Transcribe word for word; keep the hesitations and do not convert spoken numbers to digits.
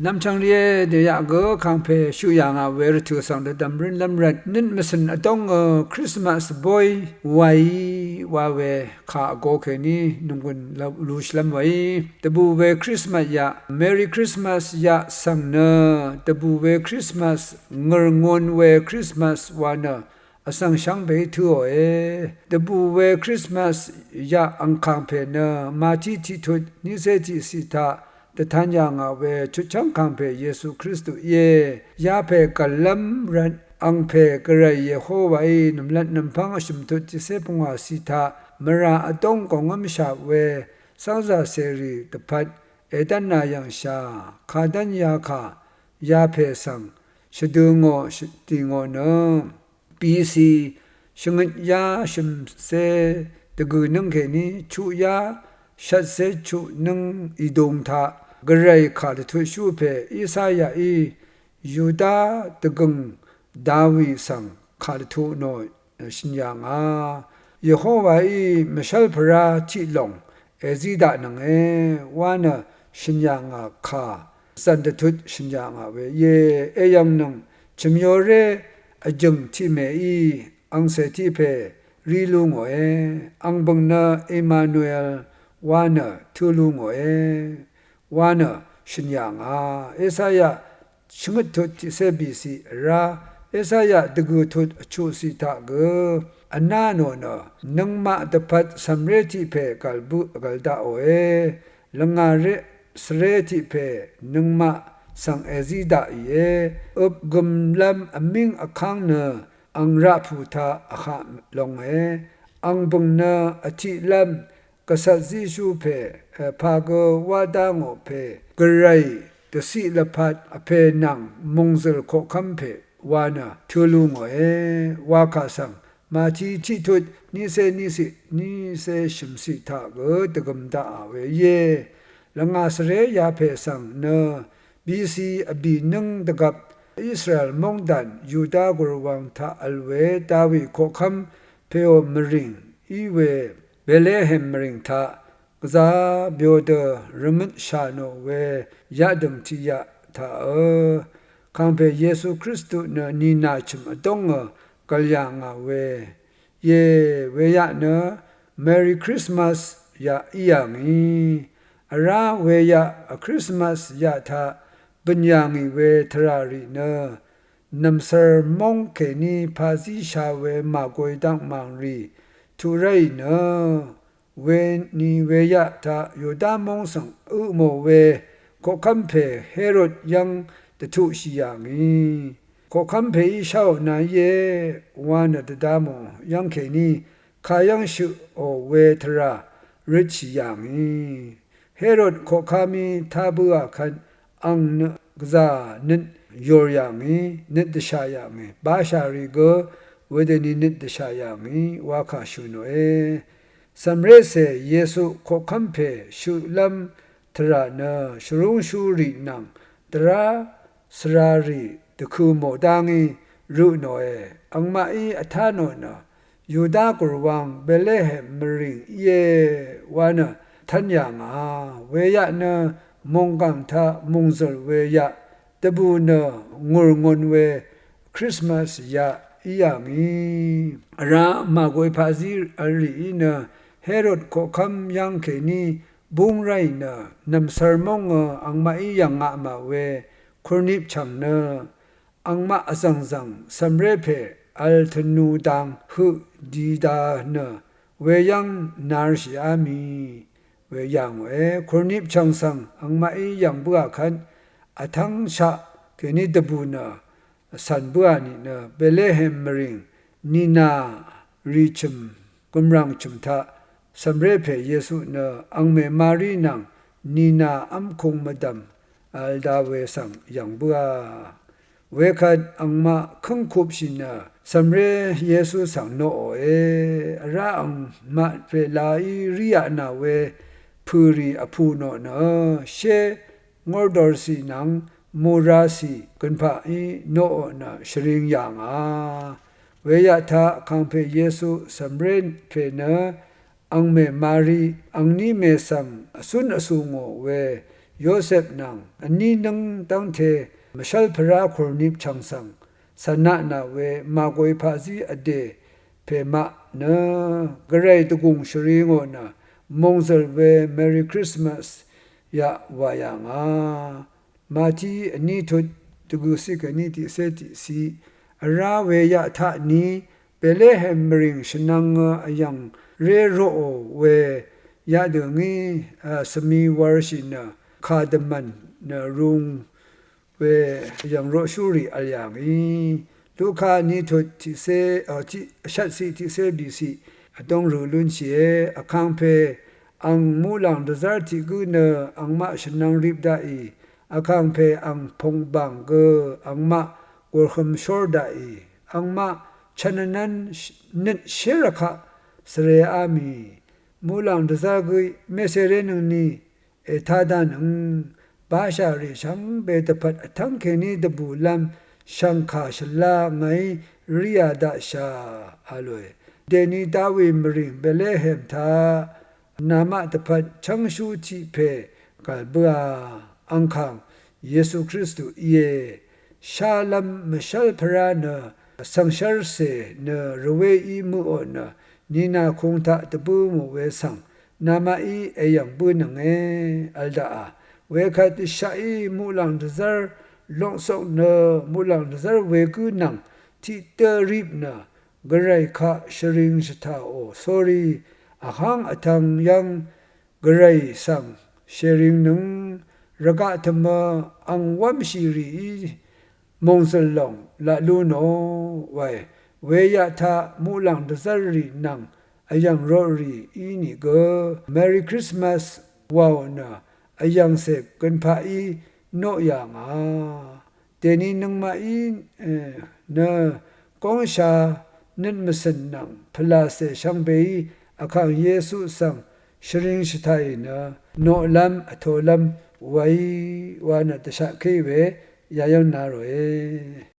Nvmchvng rìé, dèyaq gø kàngpè shuq yà ngà we rvtø̀ svng dvdv̀m rǿnlv́m rvt nøt mvcø̀n vdóngø Krismas bóy wàí wa we kà vgō kèní nònggùn lú shvlv́m wàí dvbù we Krismas yaq, Merry Christmas yaq svng nø dvbù we Krismas, ngø̀rngun we Krismas wa nø vsvng shvngbeí tǿòe. Dvbù we Krismas yaq angkàng pè nø Mati tiqtut niqcé tiqciq taq dvtan yà ngà we chutchv́ng kàngpè Yesu Kristu íe. Yapè gv̀llv́m rvt angpè Gvray Yehowaí nv̀mlat nv̀mpv́ng vshø̀m tut tiqcé pungwàciq taq mvrà vdóng gòngv́mshaq we cv́ngzà cèrì dvpvt èdv́nà yv̀ngshà kadv́n yakà yapè svng shvdø ngò shvdì ngò nø B C shvngøt yá shø̀mcé dvgø̀ nǿng kèní chuq yá shvtcé chuq nǿng Idung taq Gvray kà dvtutshú pè Esayaí Yuda dvgø̀ng Dawi svng kà dvtut nò shø̀n yà ngà. Yehowaí mvshv́lpvrá tiq lòng èzí daqnønge wa nø shø̀n yà ngà kà zv̀n dvtut shø̀n yà ngà we íe. Eyv̀ngnøng chø̀myoré vjø̀ng tiqmèí angcè tiq pè rí lú ngòe. Ang bø̀ng nø Emanuel wa nø tø̄ lú ngòe wa nø shø̀n yà ngà. Esaya shvngøt tut tiqcé bìciq vrá Esaya dvgø̀ tut vchuqciq taq gø vná nò nø nøngmaq dvpvt cv̀mré tiq pè gv̀l bøq gv̀l daqòe. Lvngà ré svré tiq pè nøngmaq svng èzí daqìe. Øp gømlv́m vmíng vkv́ng nø ang raqpù taq vhaq longe. Ang bø̀ng nø vtiqlv́m gvcvt zíshú pè, e, pà gø wá dá ngò pè Gvray dvciq lvpat vpè nvng mòngzø̀l koqkv́m pè wa nø tø̄ lú ngòe wa kà svng Mati tiqtut niqcé niqciq niqcé shø̀mciq taq gø dvgø̀m daqà we íe. Lvngà svré yapè svng nø B C vbì nǿng dvgvp Israel móngdàn Yuda gùrwang taq vl we Dawi koqkv́m pèò mvrìng í we Betlehem mvrìng taq gvzá byo dø rvmøtshà nò we yaqdø̀ng tiqyaq taqø kàngpè Yesu Kristu nø nìnà chø̀m vdóngø gv̀l yà ngà we íe. Weyaq nø Merry Christmas yaq í yà ngì. Vrá weyaq Krismas yaq taq bø̀n yà ngì we tvrà rì nø nv̀msvr móng kèní pazí sha we màgoy dakmàng rì tuq ráì nø weni weyaq taq Yuda móng svng øpmò we koqkv́m pè Herod yv́ng dvtuqshì yà ngì. Koqkv́m pèí sháò na íe wa nø dvda mò yv́ng kèní kayv́ng shøqò we tvrà røtshì yà ngì. Herod koqkv́mí tá bǿà kvt ang nø gvzà nøt yòr yà ngì, nøt dvshà yà ngì, bashà rì gø wedøni nøt dvshà yà ngì wa kà shø̀ nòe. Cv̀mrécè Yesu koqkv́m pè shøqlv́m tvrà nø shvrúngshú rì nvng dvrá svrarì dvkø̄ mò dá ngí rø nòe. Angmaqí vtá nò nø Yuda gùrwang Betlehem mvrìng íe wa nø tv́n yà ngà. Weyaq nø mònggàng taq mòngzø̀l we yaq dvbù nø ngùrngun we Krismas yaq í yà ngì. Vrá màgoy paqzí vl rìí nø Herod koqkv́m yv́ng kèní búng ráì nø nv̀msvr móngø angmaqí yv̀ng ngaq mà we kurnip chv̀ng nø angmaq vzv̀ngzv̀ng cv̀mré pè vl tvnu dang høq di da nø weyv́ng narshìá mì we yà ngòe. Kurnip chv̀ng svng angmaqí yv̀ng bǿà kvt vtv́ngshaq kèní dvbù nø vcv̀n bǿà nìnø Betlehem mvrìng nìnà rì chø̀m gø̀mràng chø̀m taq cv̀mré pè Yesu nø angmè Mari nvng nìnà v́mkung mvdv̀m vl da we svng yv̀ng bǿà. Wekvt angmaq kǿngkupshì nø cv̀mré Yesu svng noqòe. Vrá angmaq pè laí ríaq nà we pø̀rì vpù nò nø shé ngordorcì nvng muracì gønpaqí noqò nø shvring yà ngà. Weyaq taq kàngpè Yesu cv̀mré pè nø angmè Mari angní mè svng vcún vsù ngò we Yosep nvng vní nǿng dv́ngte mvshv́l pvrá kùrnip chv̀ng svng cv̀naq nà we màgòí paqzí vdè pè maq nø gvray dvgùng shvri ngò nø mòngzø̀l we Merry Christmas yaq wà yà ngà. Mati vní tut dvgø̀ ciq kèní tiqcé tiqciq vrá we yaq taq ni Betlehem mvrìng shvnvng vyv̀ng ré roqò we yadø̀ ngí svmi warshì nø kà dvmv̀n nø rung we vyv̀ng roqshúrì vl yà ngì. Luka ní tut tiqcé tiq shvtciq tiqcé bìciq vdóng rø lúnshìe. Vkàngpè ang muqlàng dvzv́r tiq gǿ nø angmaq shvnvng rip daqì. Vkàngpè ang pòngbàng gø angmaq gùrhøm shór daqì. Angmaq chv̀n vnv́n nøt shérvkaq svreá mì muqlàng dvzv́r gǿí mèsèré nøngni ètá dánøng bashà rì shvngbe dvpvt vtv́ng kèní dvbùlv́m shv̀ngkà shvlá ngàí ríā daqshà a lòe. Dèni Dawi mvrìng Betlehem taq namaq dvpvt chv́ngshú tiq pè gv̀l bǿà angkàng Yesu Kristu íe. Shálv́m mvshv́l pvrá nø svngshv́rcè nø rvwéí møqò nø ninakung taq dvbǿ mò we svng namaqí èyv̀ng bǿnønge vl daqà. Wekvt dvshaqí muqlàng dvzv́r longsok nø muqlàng dvzv́r wegǿ nvng tiqdø rip nø gvray kaq shvring shvtàò sórí vháng vtvng yv́ng gvray svng shèringnøng rvgaq tvmø ang wv́mshì rìí mòngzø̀l lòng laq lú nò wae. Weyaq taq muqlàng dvzv́r rì nvng vyv̀ng roq rì ínìgø Merry Christmas wàò nø vyv̀ngcè gønpaqí noq yà ngà. Dèni nøngmaqí nø góngsha nøt mvcø̀n nvng pvlàcè shvngbeí vkàng Yesu svng shvring shvtàì nø noqlv́m vtolv́m waí wa nø dvshaqkéì we yayv́ng na ròe.